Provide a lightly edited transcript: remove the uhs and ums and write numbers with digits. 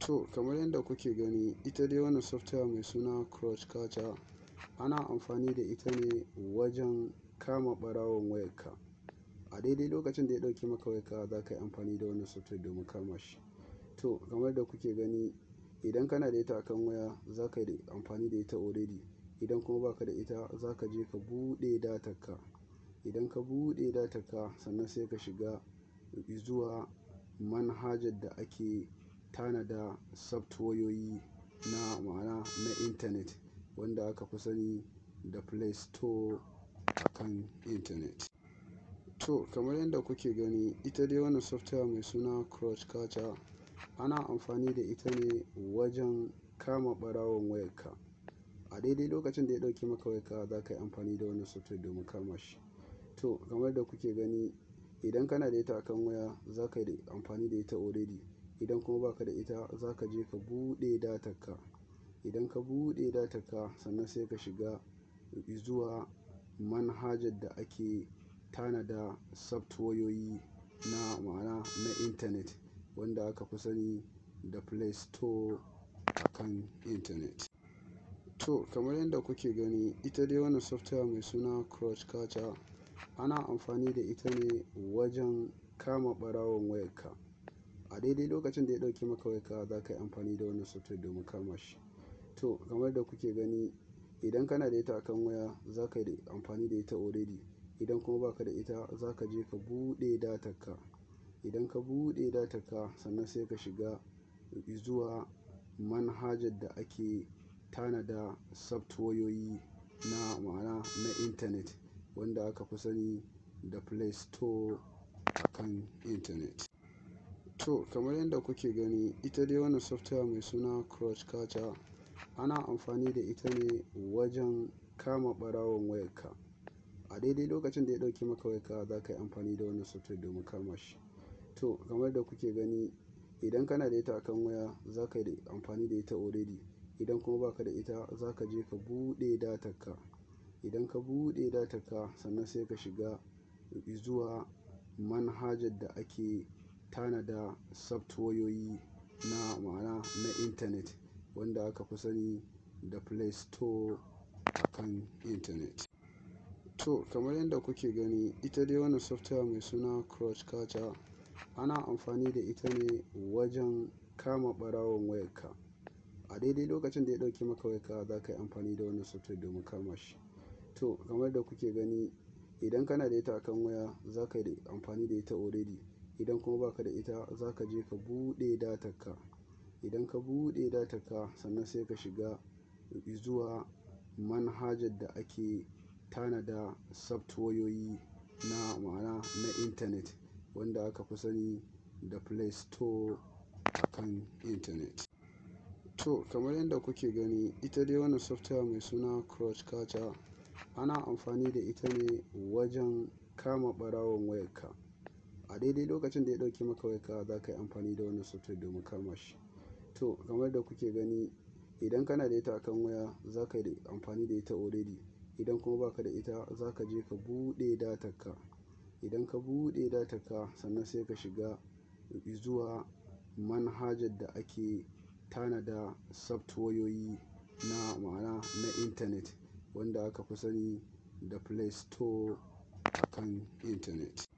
To, kamar yadda kuke gani, ita dai wannan software mai suna Crouch Catcher ana amfani da ita ne wajen kama ɓarawon wayarka. A daidai lokacin da ya ɗauke maka wayarka, za ka yi amfani da wannan software domin kama shi. To, kamar yadda kuke gani, idan kana da ita akan waya, za ka yi amfani da ita already. Idan kuma baka da ita, za ka je ka buɗe datarka. Idan ka buɗe datarka, sannan sai ka shiga zuwa manhajar da ake tanada softwayoyi na ma'ana na intanet, wanda aka fi sani da Play Store akan intanet. To, kamar yadda kuke gani, ita dai wannan software mai suna Crouch Catcher ana amfani da ita ne wajen kama ɓarawon wayarka. A daidai lokacin da ya ɗauke maka wayarka, za ka yi amfani da wannan software domin kama shi. To, kamar yadda kuke gani, idan kana da ita akan waya, za ka yi amfani da ita already. Idan kuma baka da ita, za ka je ka buɗe datarka. Idan ka buɗe datarka, sannan sai ka shiga zuwa manhajar da ake tanada softwayoyi na ma'ana na intanet, wanda aka fi sani da Play Store akan intanet. To, kamar yadda kuke gani, ita dai wannan software mai suna Crouch Catcher ana amfani da ita ne wajen kama ɓarawon wayarka. A daidai lokacin da ya ɗauke maka wayarka, za ka yi amfani da wannan software domin kama shi. To, kamar yadda kuke gani, idan kana da ita akan waya, za ka yi amfani da ita already. Idan kuma baka da ita, za ka je ka buɗe datarka. Idan ka buɗe datarka, sannan sai ka shiga zuwa manhajar da ake tanada softwayoyi na ma'ana na intanet, wanda aka fi sani da Play Store akan intanet. To, kamar yadda kuke gani, ita dai wannan software mai suna Crouch Catcher ana amfani da ita ne wajen kama ɓarawon wayarka. A daidai lokacin da ya ɗauke maka wayarka, za ka yi amfani da wannan software domin kama shi. To, kamar yadda kuke gani, idan kana da ita akan waya, za ka yi amfani da ita already. Idan kuma baka da ita, za ka je ka buɗe datarka. Idan ka buɗe datarka, sannan sai ka shiga zuwa manhajar da ake tanada softwayoyi na ma'ana na intanet, wanda aka fi sani da Play Store akan intanet. To, kamar yadda kuke gani, ita dai wannan software mai suna Crouch Catcher ana amfani da ita ne wajen kama ɓarawon wayarka. A daidai lokacin da ya ɗauke maka wayarka, za ka yi amfani da wannan software domin kama shi. To, kamar yadda kuke gani, idan kana da ita akan waya, za ka yi amfani da ita already. Idan kuma baka da ita, za ka je ka buɗe datarka. Idan ka buɗe datarka, sannan sai ka shiga zuwa manhajar da ake tanada softwayoyi na ma'ana na intanet, wanda aka fi sani da Play Store akan intanet. To, kamar yadda kuke gani, ita dai wannan software mai suna Crouch Catcher ana amfani da ita ne wajen kama ɓarawon wayarka. A daidai lokacin da ya ɗauke maka wayarka, za ka yi amfani da wannan software domin kama shi. To, kamar yadda kuke gani, idan kana da ita akan waya, za ka yi amfani da ita already. Idan kuma baka da ita, za ka je ka buɗe datarka. Idan ka buɗe datarka, sannan sai ka shiga zuwa manhajar da ake tanada softwayoyi na ma'ana na intanet, wanda aka fi sani da Play Store akan intanet.